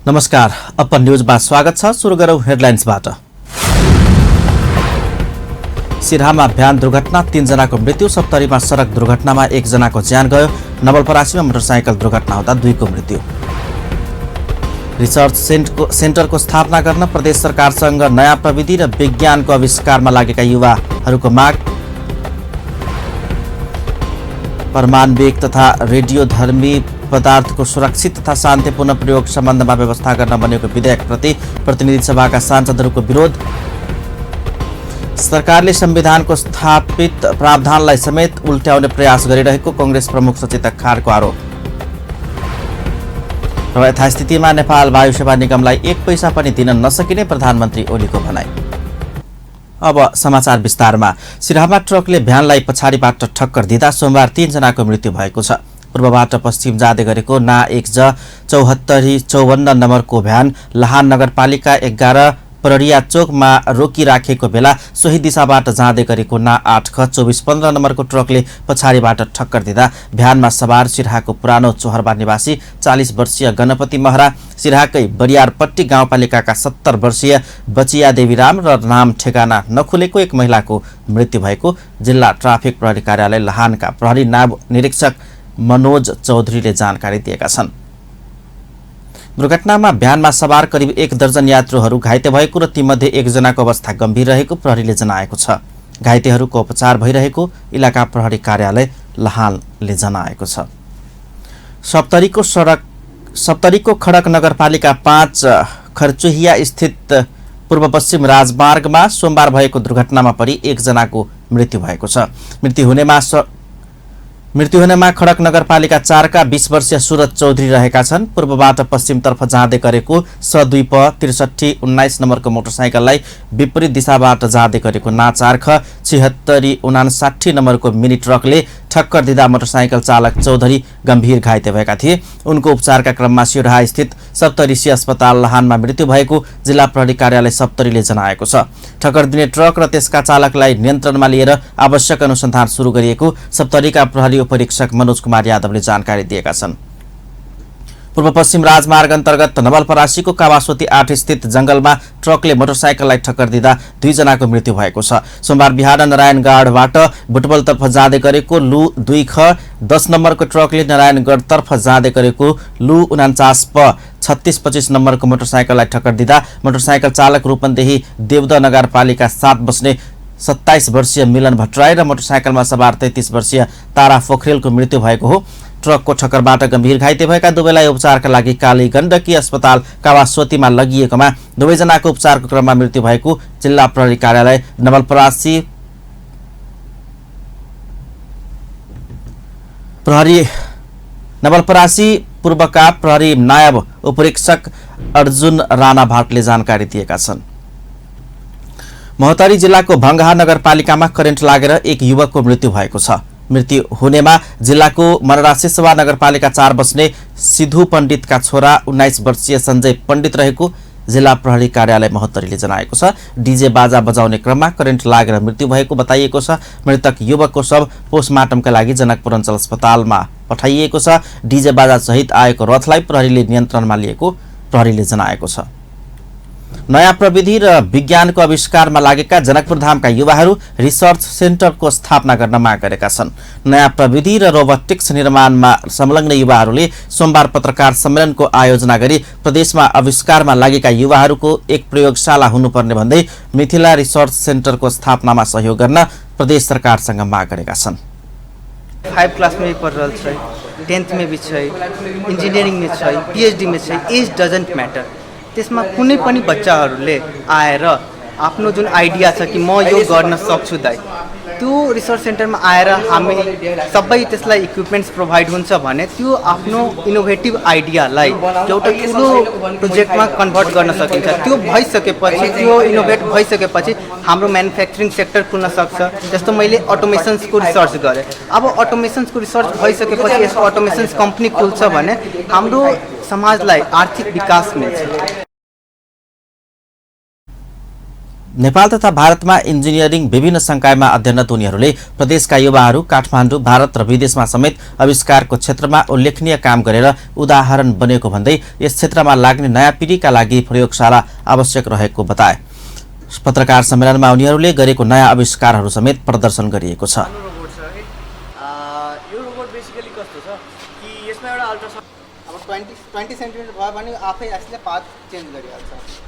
नमस्कार, अपन न्यूजमा स्वागत छ। सुरु गरौं हेडलाइन्सबाट। सिराहामा भ्यान दुर्घटना, 3 जनाको मृत्यु। सप्तरीमा सडक दुर्घटनामा 1 जनाको ज्यान गयो। नवलपरासीमा मोटरसाइकल दुर्घटना हुँदा 2 को मृत्यु। रिसर्च सेन्टरको स्थापना गर्न प्रदेश सरकारसँग नयाँ प्रविधि र विज्ञानको आविष्कारमा लागेका युवाहरूको माग। परमाणविक तथा रेडियोधर्मी पदार्थको सुरक्षित तथा शान्तिपूर्ण प्रयोग सम्बन्धमा व्यवस्था गर्न बनेको विधेयकप्रति प्रतिनिधि सभाका सांसदहरूको विरोध। सरकारले संविधानको स्थापित प्रावधानलाई समेत उल्ट्याउने प्रयास गरिरहेको कांग्रेस प्रमुख सचेतक खारको आरोप। र यथास्थितिमा नेपाल वायु सेवा निगमलाई 1 पैसा पनि दिन नसकिने प्रधानमन्त्री ओलीको भनाई। अब समाचार विस्तारमा। सिराहामा ट्रकले भ्यानलाई पछाडिबाट ठक्कर दिँदा सोमबार 3 जनाको मृत्यु भएको छ। पूर्वबाट पश्चिम जाँदै गरेको ना 1J 7454 नम्बरको भ्यान लाहान नगरपालिका 11 परडिया चोकमा रोकिराखेको बेला सोही दिशाबाट जाँदै गरेको ना 8ख 2415 नम्बरको ट्रकले पछाडिबाट ठक्कर दिँदा भ्यानमा सवार सिराहाको पुरानो चोहरबा निवासी 40 वर्षीय गणपति महरा, सिराहाकै बरियारपट्टी गाउँपालिकाका 70 वर्षीय बचिया देवीराम र नाम ठेगाना नखुलेको एक महिलाको मृत्यु भएको जिल्ला ट्राफिक प्रहरी कार्यालय लाहानका प्रहरी नायब निरीक्षक मनोज चौधरीले जानकारी दिएका छन्। दुर्घटनामा भ्यानमा सवार करिब 1 दर्जन यात्रुहरू घाइते भएको र तीमध्ये 1 जनाको अवस्था गम्भीर रहेको प्रहरीले जनाएको छ। घाइतेहरूको उपचार भइरहेको इलाका प्रहरी कार्यालय लाहानले जनाएको छ। सप्तरीको खडक नगरपालिका 5 खर्चुहिया स्थित पूर्व पश्चिम राजमार्गमा सोमबार भएको दुर्घटनामा परि 1 जनाको मृत्यु भएको छ। मृत्यु हुनेमा खडक नगरपालिका 4 का 20 वर्षीय सुरज चौधरी रहेका छन्। पूर्वबाट पश्चिमतर्फ जाँदै गरेको स2P 6319 नम्बरको मोटरसाइकललाई विपरीत दिशाबाट जाँदै गरेको ना 4ख 7659 नम्बरको मिनी ट्रकले ठक्कर दिँदा मोटरसाइकल चालक चौधरी गम्भीर घाइते भएका थिए। उनको उपचारका क्रममा सिराहा स्थित सप्तऋषि अस्पताल लाहानमा मृत्यु भएको जिल्ला प्रहरी कार्यालय सप्तरीले जनाएको छ। ठक्कर दिने ट्रक र त्यसका चालकलाई नियन्त्रणमा लिएर आवश्यक अनुसन्धान सुरु गरिएको सप्तरीका प्रहरी उपरीक्षक मनोज कुमार यादवले जानकारी दिएका छन्। पूर्व पश्चिम राजमार्ग अन्तर्गत नवलपरासीको कावासोती 8 स्थित जंगलमा ट्रकले मोटरसाइकललाई ठक्कर दिँदा 2 जनाको मृत्यु भएको छ। सोमबार बिहान नारायणगढबाट बुटबलतर्फ जाँदै गरेको लु 2ख 10 नम्बरको ट्रकले नारायणगढतर्फ जाँदै गरेको लु 49P 3625 नम्बरको मोटरसाइकललाई ठक्कर दिँदा मोटरसाइकल चालक रूपन्देही देवद नगरपालिका 7 बस्ने 27 वर्षीय मिलन भट्टराई र मोटरसाइकलमा सवार 33 वर्षीय तारा पोखरेलको मृत्यु भएको हो। ट्रकको ठक्करबाट गम्भीर घाइते भएका दुवैलाई उपचारका लागि काली गण्डकी अस्पताल कावासोतीमा लगिएकोमा दुवैजनाको उपचारको क्रममा मृत्यु भएको जिल्ला प्रहरी कार्यालय नवलपरासी पूर्वका प्रहरी नायब उपरीक्षक अर्जुन राणा भाटले जानकारी दिएका छन्। महोत्तरी जिल्लाको भंगहा नगरपालिकामा करेन्ट लागेर 1 युवकको मृत्यु भएको छ। मृत्यु हुनेमा जिल्लाको मनरासेसवा नगरपालिका 4 बस्ने सिधु पण्डितका छोरा 19 वर्षीय सञ्जय पण्डित रहेको जिल्ला प्रहरी कार्यालय महोत्तरीले जनाएको छ। डीजे बाजा बजाउने क्रममा करेन्ट लागेर मृत्यु भएको बताइएको छ। मृतक युवकको शव पोस्टमार्टमका लागि जनकपुर अञ्चल अस्पतालमा पठाइएको छ। डीजे बाजा सहित आएको रथलाई प्रहरीले नियन्त्रणमा लिएको प्रहरीले जनाएको छ। नयाँ प्रविधि र विज्ञानको आविष्कारमा लागेका जनकपुर धामका युवाहरू रिसर्च सेन्टरको स्थापना गर्न माग गरेका छन्। नयाँ प्रविधि र रोबोटिक्स निर्माणमा संलग्न युवाहरूले सोमबार पत्रकार सम्मेलनको आयोजना गरी प्रदेशमा आविष्कारमा लागेका युवाहरूको एक प्रयोगशाला हुनुपर्ने भन्दै मिथिला रिसर्च सेन्टरको स्थापनामा सहयोग गर्न प्रदेश सरकारसँग माग गरेका छन्। 5 क्लास में पढ़ रहा है, 10th में भी है, इंजीनियरिंग में है, PhD में है, एज डजन्ट मैटर। त्यसमा कुनै पनि बच्चाहरूले आएर आफ्नो जुन आइडिया छ कि म यो गर्न सक्छु दाइ, त्यो रिसर्च सेन्टरमा आएर हामी सबै त्यसलाई इक्विपमेन्ट्स प्रोभाइड हुन्छ भने त्यो आफ्नो इनोभेटिभ आइडियालाई एउटा ठुलो प्रोजेक्टमा कन्भर्ट गर्न सकिन्छ। त्यो भइसकेपछि, त्यो इनोभेट भइसकेपछि हाम्रो म्यानुफ्याक्चरिङ सेक्टर खुल्न सक्छ। जस्तो मैले अटोमेसन्सको रिसर्च गरेँ, अब अटोमेसन्सको रिसर्च भइसकेपछि यसको अटोमेसन्स कम्पनी खुल्छ भने हाम्रो समाजलाई आर्थिक विकास मिल्छ। नेपाल तथा भारतमा इन्जिनियरिङ विभिन्न संकायमा अध्ययनरत उनीहरूले प्रदेशका युवाहरू काठमाडौँ, भारत र विदेशमा समेत आविष्कारको क्षेत्रमा उल्लेखनीय काम गरेर उदाहरण बनेको भन्दै यस क्षेत्रमा लाग्ने नयाँ पिढीका लागि प्रयोगशाला आवश्यक रहेको बताए। पत्रकार सम्मेलनमा उनीहरूले गरेको नयाँ आविष्कारहरू समेत प्रदर्शन गरिएको छ। यो रोबोट बेसिकली कस्तो छ कि यसमा एउटा अल्ट्रासाउन्ड अब 20 सेन्टिमिटर भयो भने आफै यसले पाथ चेन्ज गरिहाल्छ।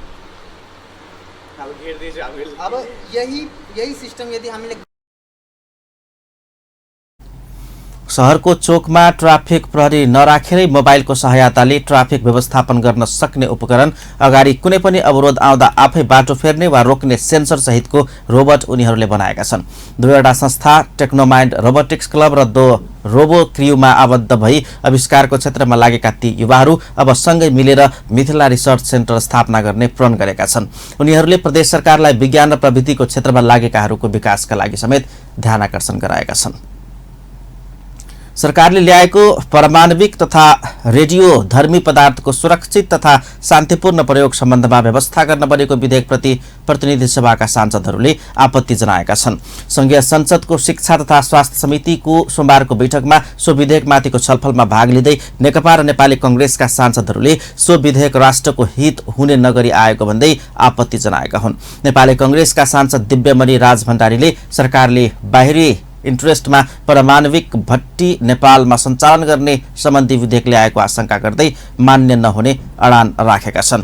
अब यही सिस्टम यदि हामीले शहरको चोकमा ट्राफिक प्रहरी नराखेरै मोबाइलको सहायताले ट्राफिक व्यवस्थापन गर्न सक्ने उपकरण, अगाडि कुनै पनि अवरोध आउँदा आफै बाटो फेर्ने वा रोक्ने सेन्सर सहितको रोबोट उनीहरूले बनाएका छन्। दुईवटा संस्था टेक्नोमाइन्ड रोबोटिक्स क्लब र रोबो क्रियुमा आबद्ध भई आविष्कारको क्षेत्रमा लागेका ती युवाहरू अब सँगै मिलेर मिथिला रिसर्च सेन्टर स्थापना गर्ने प्रण गरेका छन्। उनीहरूले प्रदेश सरकारलाई विज्ञान र प्रविधिको क्षेत्रमा लागेकाहरूको विकासका लागि समेत ध्यानाकर्षण गराएका छन्। सरकारले ल्याएको परमाणविक तथा रेडियो धर्मी पदार्थको सुरक्षित तथा शान्तिपूर्ण प्रयोग सम्बन्धमा व्यवस्था गर्न बनेको विधेयकप्रति प्रतिनिधि सभाका सांसदहरूले आपत्ति जनाएका छन्। संघीय संसदको शिक्षा तथा स्वास्थ्य समितिको सोमबारको बैठकमा सो विधेयकमाथिको छलफलमा भाग लिँदै नेकपा र नेपाली कांग्रेसका सांसदहरूले सो विधेयक राष्ट्रको हित हुने नगरी आएको भन्दै आपत्ति जनाएका हुन्। नेपाली कांग्रेसका सांसद दिव्यमणि राज भण्डारीले सरकारले बाहिरी इन्ट्रेस्टमा परमाणविक भट्टी नेपालमा सञ्चालन गर्ने सम्बन्धी विधेयक ल्याएको आशंका गर्दै मान्य नहुने अडान राखेका छन्।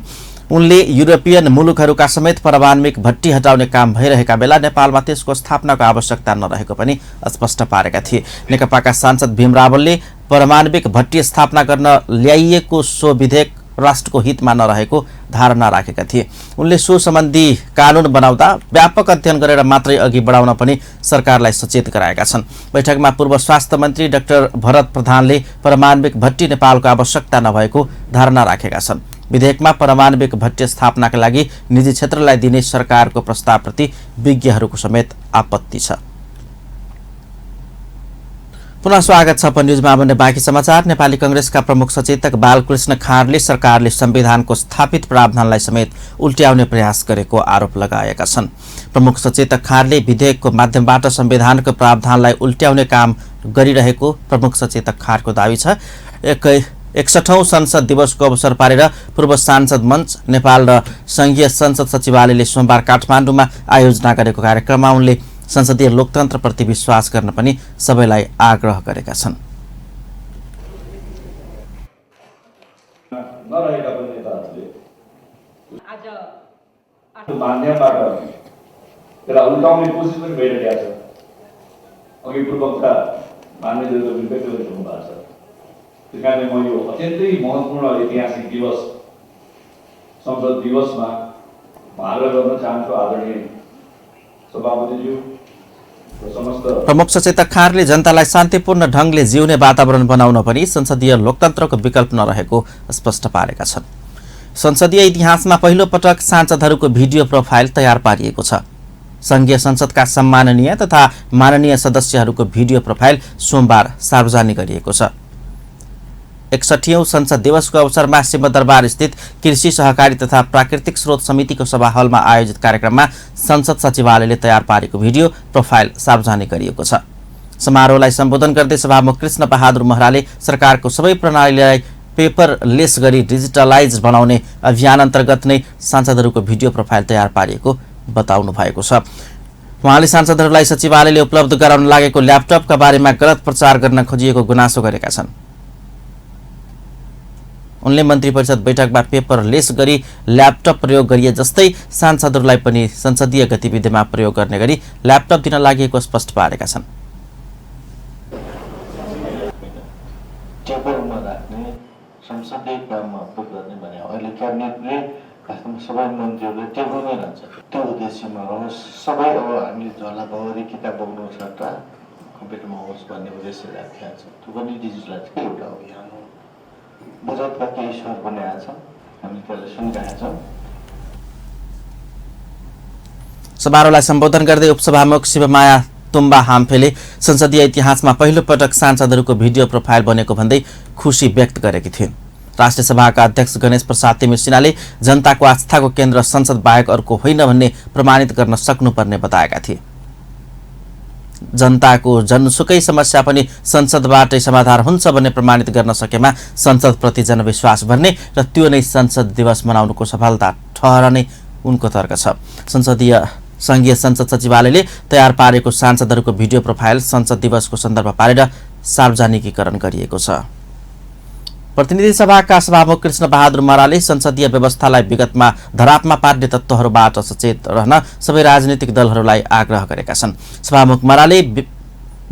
उनले युरोपियन मुलुकहरूका समेत परमाणविक भट्टी हटाउने काम भइरहेका बेला नेपालमा त्यसको स्थापनाको आवश्यकता नरहेको पनि स्पष्ट पारेका थिए। नेकपाका सांसद भीम रावलले परमाणविक भट्टी स्थापना गर्न ल्याइएको सो विधेयक राष्ट्रको हितमा नरहेको धारणा राखेका थिए। उनले सो सम्बन्धी कानून बनाउँदा व्यापक अध्ययन गरेर मात्रै अघि बढाउन पनि सरकारलाई सचेत गराएका छन्। बैठकमा पूर्व स्वास्थ्य मन्त्री डाक्टर भरत प्रधानले परमाणविक भट्टी नेपालको आवश्यकता नभएको धारणा राखेका छन्। विधेयकमा परमाणविक भट्टी स्थापनाका लागि निजी क्षेत्रलाई दिने सरकारको प्रस्तावप्रति विज्ञहरूको समेत आपत्ति छ। पुनः स्वागत छ अपन न्यूजमा। भन्ने बाँकी समाचार। नेपाली कांग्रेसका प्रमुख सचेतक बालकृष्ण खाँडले सरकारले संविधानको स्थापित प्रावधानलाई समेत उल्ट्याउने प्रयास गरेको आरोप लगाएका छन्। प्रमुख सचेतक खाँडले विधेयकको माध्यमबाट संविधानको प्रावधानलाई उल्ट्याउने काम गरिरहेको प्रमुख सचेतक खाँडको दावी छ। 61औं संसद दिवसको अवसर पारेर पूर्व सांसद मञ्च नेपाल र संघीय संसद सचिवालयले सोमबार काठमाडौँमा आयोजना गरेको कार्यक्रममा उनले संसदीय लोकतन्त्रप्रति विश्वास गर्न पनि सबैलाई आग्रह गरेका छन्। म यो अत्यन्तै महत्त्वपूर्ण ऐतिहासिक दिवस संसद दिवसमा आग्रह गर्न चाहन्छु आदरणीय सभापतिज्यू। प्रमुख सचेतक खाँडले जनतालाई शान्तिपूर्ण ढंगले जिउने वातावरण बनाउन पनि संसदीय लोकतन्त्रको विकल्प नरहेको स्पष्ट पारेका छन्। संसदीय इतिहासमा पहिलो पटक सांसदहरूको भिडियो प्रोफाइल तयार पारिएको छ। संघीय संसदका सम्माननीय तथा माननीय सदस्यहरूको भिडियो प्रोफाइल सोमबार सार्वजनिक गरिएको छ। 61औं संसद दिवसको अवसरमा सिंहदरबार स्थित कृषि सहकारी तथा प्राकृतिक स्रोत समितिको सभा हलमा आयोजित कार्यक्रममा संसद सचिवालयले तयार पारेको भिडियो प्रोफाइल सार्वजनिक गरिएको छ। समारोहलाई सम्बोधन गर्दै सभामुख कृष्ण बहादुर महराले सरकारको सबै प्रणालीलाई पेपरलेस गरी डिजिटलाइज बनाउने अभियान अन्तर्गत नै सांसदहरूको भिडियो प्रोफाइल तयार पारिएको बताउनु भएको छ। उहाँले सांसदहरूलाई सचिवालयले उपलब्ध गराउन लागेको ल्यापटपका बारेमा गलत प्रचार गर्न खोजिएको गुनासो गरेका छन्। उनले मन्त्री परिषद बैठकमा पेपरलेस गरी ल्यापटप प्रयोग गरिए जस्तै सांसदहरूलाई पनि संसदीय गतिविधिमा प्रयोग गर्ने गरी ल्यापटप दिन लागि स्पष्ट पारेका छन्। टेबलमा राख्ने संसदीय काममा प्रयोग गर्ने भने अहिले क्याबिनेटले वास्तवमा सबै मन्त्रीहरूले टेबलमै राख्छ। त्यो उद्देश्यमा होस् सबै अब हामीले झोला भरि किताब बोक्नु सट्टा कम्प्युटरमा होस् भन्ने उद्देश्य राखेका छ। त्यो पनि डिजिटलाइजकै एउटा अभियान हो। बजेटका केही स्वर पनि आएछ, हामी त्यसलाई सुनिरहेका छौँ। समारोहलाई सम्बोधन गर्दै उपसभामुख शिवमाया तुम्बा हाम्फेले संसदीय इतिहासमा पहिलो पटक सांसदहरूको भिडियो प्रोफाइल बनेको भन्दै खुसी व्यक्त गरेकी थिइन्। राष्ट्रिय सभाका अध्यक्ष गणेश प्रसाद तिमिर सिन्हाले जनताको आस्थाको केन्द्र संसद बाहेक अर्को होइन भन्ने प्रमाणित गर्न सक्नुपर्ने बताएका थिए। जनताको जनसुकै समस्या पनि संसदबाटै समाधान हुन्छ भन्ने प्रमाणित गर्न सकेमा संसदप्रति जनविश्वास बढ्ने र त्यो नै संसद दिवस मनाउनुको सफलता ठहरने उनको तर्क छ। संघीय संसद सचिवालयले तयार पारेको सांसदहरूको भिडियो प्रोफाइल संसद दिवसको सन्दर्भ पारेर सार्वजनिकीकरण गरिएको छ। प्रतिनिधि सभाका सभामुख कृष्ण बहादुर मराले संसदीय व्यवस्थालाई विगतमा धरापमा पार्ने तत्त्वहरूबाट सचेत रहन सबै राजनीतिक दलहरूलाई आग्रह गरेका छन्। सभामुख मराले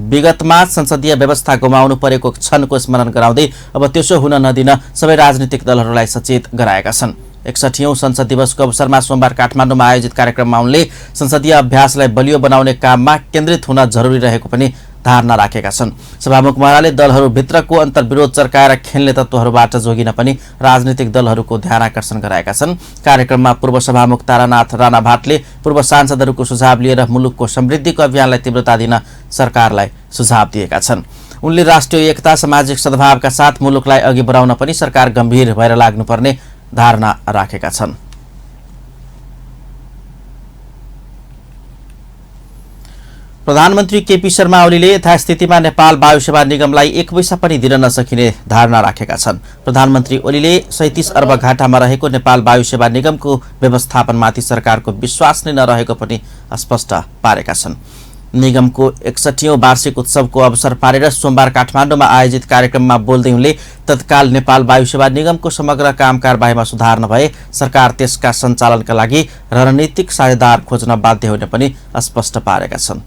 विगतमा संसदीय व्यवस्था गुमाउनु परेको क्षणको स्मरण गराउँदै अब त्यसो हुन नदिन सबै राजनीतिक दलहरूलाई सचेत गराएका छन्। 61औं संसद दिवसको अवसरमा सोमबार काठमाडौँमा आयोजित कार्यक्रममा उनले संसदीय अभ्यासलाई बलियो बनाउने काममा केन्द्रित हुन जरुरी रहेको पनि धारणा राखेका छन्। सभामुख मराले दलहरूभित्रको अन्तर्विरोध चर्काएर खेल्ने तत्त्वहरूबाट जोगिन पनि राजनीतिक दलहरूको ध्यानाकर्षण गराएका छन्। कार्यक्रममा पूर्व सभामुख तारानाथ राणा भाटले पूर्व सांसदहरूको सुझाव लिएर मुलुकको समृद्धिको अभियानलाई तीव्रता दिन सरकारलाई सुझाव दिएका छन्। उनले राष्ट्रिय एकता, सामाजिक सद्भावका साथ मुलुकलाई अघि बढाउन पनि सरकार गम्भीर भएर लाग्नुपर्ने धारणा राखेका छन्। प्रधानमन्त्री केपी शर्मा ओलीले यथास्थितिमा नेपाल वायु सेवा निगमलाई 1 पैसा पनि दिन नसकिने धारणा राखेका छन्। प्रधानमन्त्री ओलीले 37 अर्ब घाटामा रहेको नेपाल वायु सेवा निगमको व्यवस्थापनमाथि सरकारको विश्वास नै नरहेको पनि स्पष्ट पारेका छन्। निगमको 61औं वार्षिक उत्सवको अवसर पारेर सोमबार काठमाडौँमा आयोजित कार्यक्रममा बोल्दै उनले तत्काल नेपाल वायु सेवा निगमको समग्र काम कारबाहीमा सुधार नभए सरकार त्यसका सञ्चालनका लागि रणनीतिक साझेदार खोज्न बाध्य हुने पनि स्पष्ट पारेका छन्।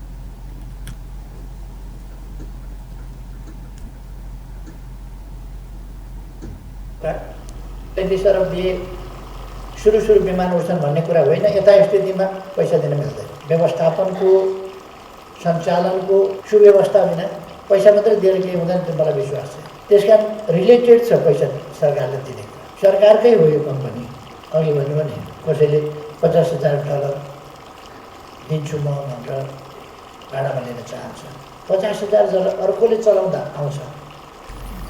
सुरु विमान उड्छन् भन्ने कुरा होइन। यथास्थितिमा पैसा दिन मिल्दैन। व्यवस्थापनको सञ्चालनको सुव्यवस्था बिना पैसा मात्रै दिएर केही हुँदैन, त्यो मलाई विश्वास छ। त्यसकारण रिलेटेड छ पैसा सरकारले दिने। सरकारकै हो यो कम्पनी। अघि भन्नु भने कसैले $50,000 दिन्छु म भनेर भाडामा लिन चाहन्छ। $50,000 अर्कोले चलाउँदा आउँछ।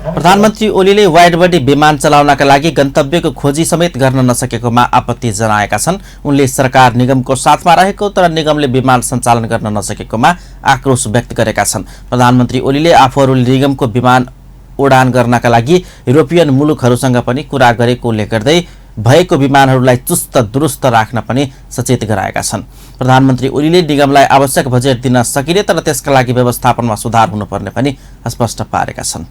प्रधानमन्त्री ओलीले वाइड बडी विमान चलाउनका लागि गन्तव्यको खोजी समेत गर्न नसकेकोमा आपत्ति जनाएका छन्। उनले सरकार निगमको साथमा रहेको तर निगमले विमान सञ्चालन गर्न नसकेकोमा आक्रोश व्यक्त गरेका छन्। प्रधानमन्त्री ओलीले आफूहरूले निगमको विमान उडान गर्नका लागि युरोपियन मुलुकहरूसँग पनि कुरा गरेको उल्लेख गर्दै भएको विमानहरूलाई चुस्त दुरुस्त राख्न पनि सचेत गराएका छन्। प्रधानमन्त्री ओलीले निगमलाई आवश्यक बजेट दिन सकिने तर त्यसका लागि व्यवस्थापनमा सुधार हुनुपर्ने पनि स्पष्ट पारेका छन्।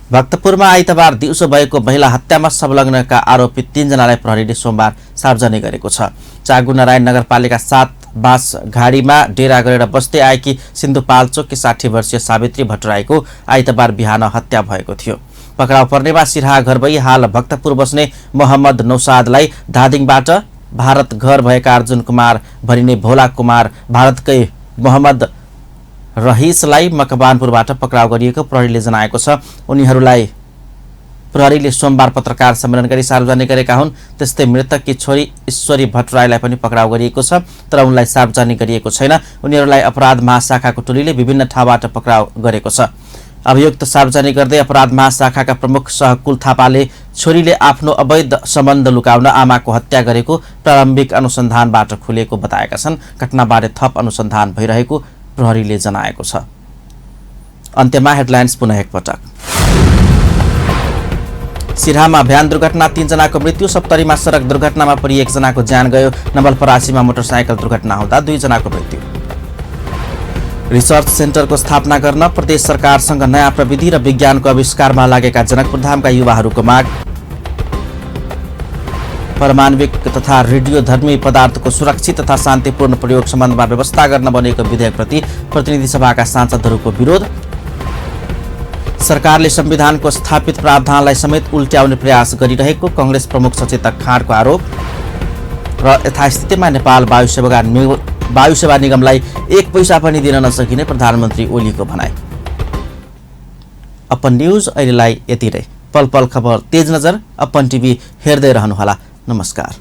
भक्तपुरमा आइतबार दिउँसो भएको महिला हत्यामा संलग्नका आरोपित 3 जनालाई प्रहरीले सोमबार सार्वजनिक गरेको छ। चागु नारायण नगरपालिका 7 बास घाडीमा डेरा गरेर बस्दै आएकी सिन्धुपाल्चोककी 60 वर्षीय सावित्री भट्टराईको आइतबार बिहान हत्या भएको थियो। पक्राउ पर्नेमा सिराहा घर भई हाल भक्तपुर बस्ने मोहम्मद नौसादलाई धादिङबाट भारत घर भएका अर्जुन कुमार भनिने भोला कुमार, भारतकै मोहम्मद रहिसलाई मकवानपुरबाट पक्राउ गरिएको प्रहरीले जनाएको छ। उनीहरूलाई प्रहरीले सोमबार पत्रकार सम्मेलन गरी सार्वजनिक गरेका हुन्। त्यस्तै मृतककी छोरी ईश्वरी भट्टराईलाई पनि पक्राउ गरिएको छ तर उनलाई सार्वजनिक गरिएको छैन। उनीहरूलाई अपराध महाशाखाको टोलीले विभिन्न ठाउँबाट पक्राउ गरेको छ। अभियुक्त सार्वजनिक गर्दै अपराध महाशाखाका प्रमुख सहकुल थापाले छोरीले आफ्नो अवैध सम्बन्ध लुकाउन आमाको हत्या गरेको प्रारम्भिक अनुसन्धानबाट खुलेको बताएका छन्। घटनाबारे थप अनुसन्धान भइरहेको प्रहरीले जनाएको छ। अन्त्यमा हेडलाइन्स पुनः एकपटक। सिराहामा भ्यान दुर्घटना, 3 जनाको मृत्यु। सप्तरीमा सडक दुर्घटनामा परि 1 जनाको ज्यान गयो। नवलपरासीमा मोटरसाइकल दुर्घटना हुँदा 2 जनाको मृत्यु। रिसर्च सेन्टरको स्थापना गर्न प्रदेश सरकारसँग नयाँ प्रविधि र विज्ञानको आविष्कारमा लागेका जनकपुरधामका युवाहरूको माग। परमाणविक तथा रेडियोधर्मी पदार्थको सुरक्षित तथा शान्तिपूर्ण प्रयोग सम्बन्धमा व्यवस्था गर्न बनेको विधेयकप्रति प्रतिनिधि सभाका सांसदहरूको विरोध। सरकारले संविधानको स्थापित प्रावधानलाई समेत उल्ट्याउने प्रयास गरिरहेको कांग्रेस प्रमुख सचेतक खाँडको आरोप। र यथास्थितिमा नेपाल वायु सेवा निगमलाई 1 पैसा पनि दिन नसकिने प्रधानमन्त्री ओलीको भनाई। अपन न्यूज अहिलेलाई यति नै। पल पल खबर तेज नजर अपन टिभी हेर्दै रहनुहोला। नमस्कार।